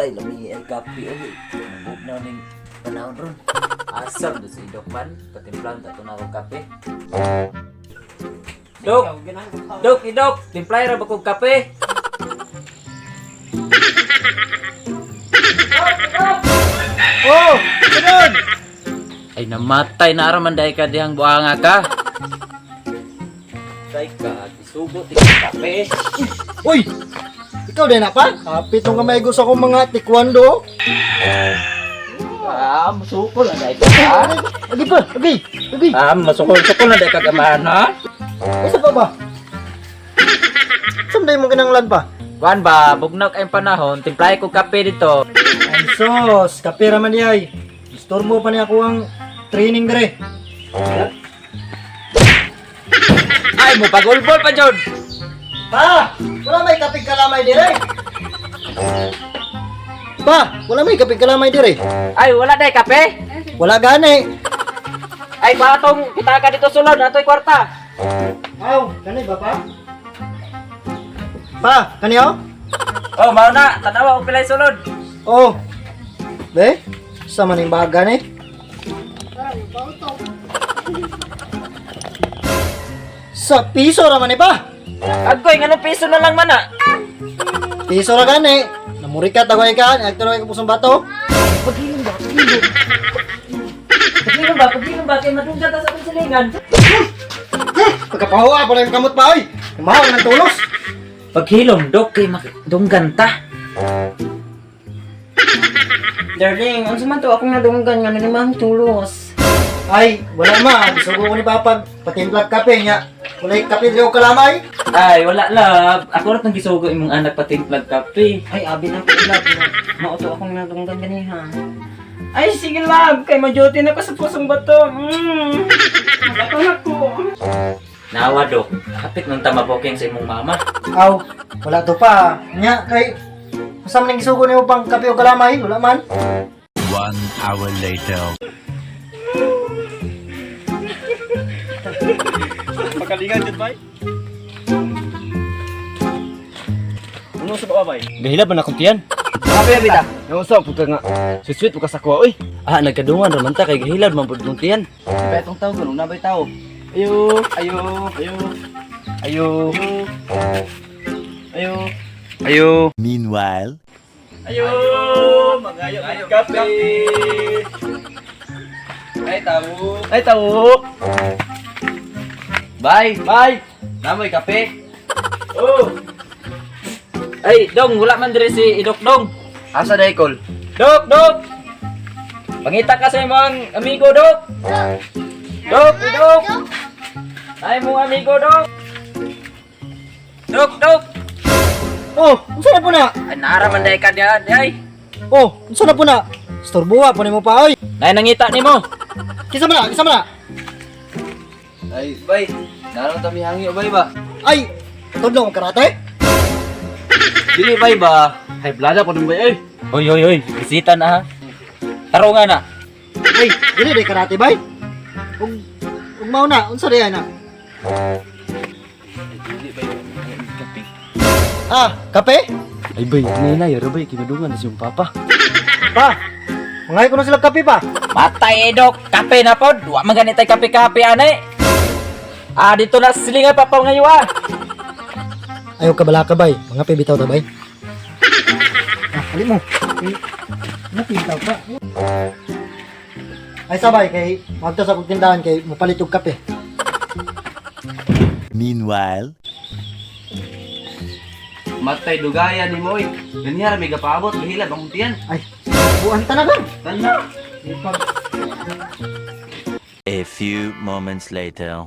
Matay lami ay kape oy. Nabugnaw ning panahon ron. Asam do si Dokman, patimplan ta na akong kape. Dok, Dok, idok, timplay ra ba kog kape? Oh, sunod! Ay namatay na ara man dai ka dihang buanga ka. Tay ka, isugo ti kape. Uy! Ikaw din na pa? Kapit nung kamay gusto kong mga taekwondo. Ah, masukol na dai ka. Agi pa, agi, agi. Ah, masukol-sukol na dai ka gamahan ha. Isa pa ba? Saan mo kinanglan pa? Kuan ba, bugnaw kayong panahon, timplay ko kape dito. Ay sos, kape raman niya ay. Istorbo pa niya ako ang training dire. Ay, mo pagulbol pa jud. Pa! Wala may kapig kalamay dire. Pa! Wala may kapig kalamay dire. Ay, wala dai kape. Wala gani. Ay, patong kita ka dito sulod, natoy kwarta. Aw, kani ba pa? Pa, kani oh? Oh, mao na, tanawa og pilay sulod. Oh. Be, sa maning baga ni? Sa piso ra man ni pa. Agoy, nganong piso na lang man ah. Piso ra gani. Namurikat ako ka, nagtuloy ka pusong bato. Pagilom ba, pagilom. Pagilom ba, pagilom ba, kay madunggan ta sa akong silingan. Pagkapahuwa pa na yung kamot pa oy. Kumaw ng tulos. Paghilom, dok, kay madunggan ta. Darling, unsa man to akong nadunggan nga nanimang tulos. Ay, wala ma. Isugo ko ni Papa. Patimplag kape niya. Walay kape diri og kalamay. Ay, wala love. Ako ra tong gisugo imong anak patimplag kape. Ay, abi na ko love. Mao to akong nadunggan ganiha. Ay, sige love, kay majote na ko sa pusong bato. Magato na ko. Nawa, dok. Kapit nung tamaboking sa imong mama. Aw, wala to pa. Nya kay Asa man ang gisugo nimo pang kape og kalamay? Wala man. 1 hour later. Pagkalingan dyan, bay. Ano sa baba, bay? Gahila ba na akong tiyan? Kape, bita. Nausa, puta nga. Sweet puka sa kuha, uy. Ah, nagkadungan raman ta kay gahilad man pud kong tiyan. Di itong tao, ganun na ba'y tao? Ayo, ayo, ayo. Ayo. Ayo. Ayo. Meanwhile. Ayo, mangayo ayo kape. Ay, tao. Ay, tao. Bye, Bye. Namoy kape. Oh. Ay, dong, wala man diri si Idok dong. Asa na ikol? Dok, dok. Pangita ka sa imong amigo, dok. Dok, dok. Ay mong amigo, dok. Dok, dok. Oh, unsa na po na? Ay, nara man dai ka diha, ay. Oh, unsa na po na? Istorboha pa nimo pa oy. Nay nangita nimo. Kisa man na, kisa man na. Ay, bay. Naroon kami hangi, bay ba? Ay, tudlong karate. Dili, bay ba? Hay, blada po nung bay, ay. Hoy, hoy, hoy. Bisita na ha. Taro nga na. Ay, dili day karate bay. Ug ug mao na, unsa day na? Dili, bay. Kape. Ah, kape? Ay bay, nina ya bay kinadungan na siyang papa. Pa. Mangay ko na sila kape pa. Matay eh, dok. Kape na pod. Wa man ganitay kape-kape ani. Ah, dito na silingan pa pa ngayon ah. Ayaw ka bala ka bay. Mga pe bitaw ta bay. Ah, ali mo. Mo bitaw pa. Ay sabay kay magta sa kong tindahan kay mopalit og kape. Meanwhile. Matay dugaya ni Moy. Ganyan may gapaabot, gahila bang tiyan. Ay, buwan talaga. Tanda. A few moments later.